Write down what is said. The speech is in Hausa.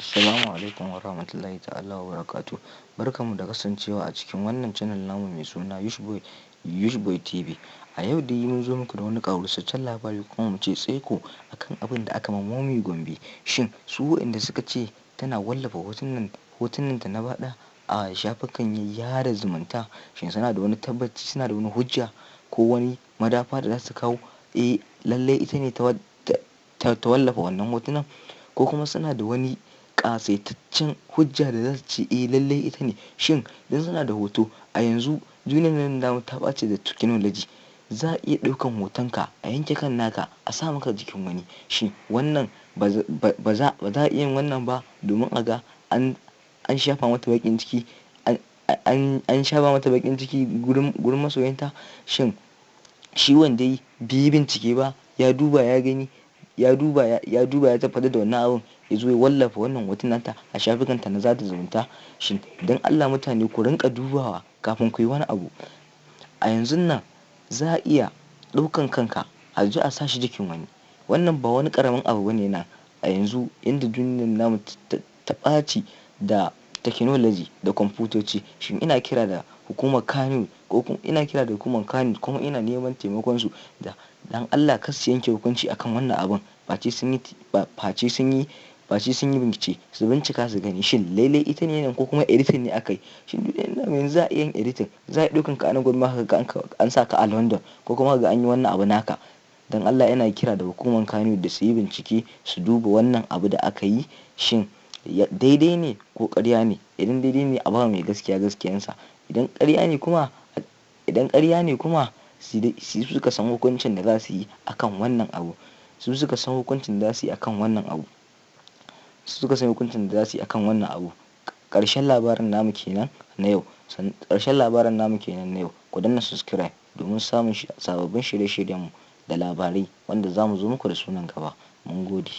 Assalamu alaikum wa rahmatullahi ta'ala wa barakatuh. Barkanmu da kasancewa a cikin wannan channel namu mai suna Yushboy TV. A yau dai mun zo muku da wani ƙawursaccen labari, kuma mu ce tsaiko akan abin da aka ma Momi Gombe. Shin su waɗanda suka ce tana wallafa hotunan ta na baɗa a shafukan yada zumunta, shin suna da wani tabbaci, suna da wani hujja ko wani madafa da za su kawo, eh, lallai ita ne ta wallafa wannan hotunan, ko kuma suna da wani ƙasaitaccen hujja da za su ce, eh, lallai ita ne? Shin idan suna da hoto, a yanzu duniyar nan namu ta ɓace da technology, za a iya ɗaukan hotonka a yanke kan naka a sa maka jikin wani. Shin wannan ba za a iya yin wannan ba domin a ga an shafa mata baƙin ciki, an shafa mata baƙin ciki gurin masoyanta? Shin shi wanda ya bai yi bincike ba, ya duba ya gani, ya duba ya duba ya tabbatar da wannan abun, ya zo ya wallafa wannan hoton nata a shafukanta na sada zumunta? Shin don Allah mutane, ku rinƙa dubawa kafin ku yi wani abu. A yanzun nan za a iya ɗaukan kanka a je a sa shi jikin wani. Wannan ba wani ƙaramin abu bane na a yanzu inda duniyar namu ta ɓaci da technology da kwamfutoci. Shin ina kira da hukumar Kano ko kuma ina kira da hukumar Kano, kuma ina neman taimakon su da dan Allah kar su yanke hukunci akan wannan abun face sun yi face sun yi face sun yi bincike, su bincika su gani shin lallai ita ne ko kuma editing ne aka yi. Shin duniyar namu yanzu za a iya yin editing, za a iya ɗaukan ka a nan gurin ma kaga an sa ka a London, ko kuma kaga an yi wannan abu naka? Don Allah ina kira da hukumar Kano da su yi bincike, su duba wannan abu da aka yi, shin daidai ne ko ƙarya ne? Idan daidai ne, a ba mai gaskiya gaskiyansa. Idan ƙarya ne kuma, su suka san hukuncin da za su yi akan wannan abu. Su suka san hukuncin da za su yi akan wannan abu. Su suka san hukuncin da za su yi akan wannan abu. Ƙarshen labarin namu kenan na yau. Ƙarshen labarin namu kenan na yau. Ku danna subscribe domin samun sababbin shirye-shiryenmu da labarai wanda za mu zo muku da su nan gaba. Mun gode.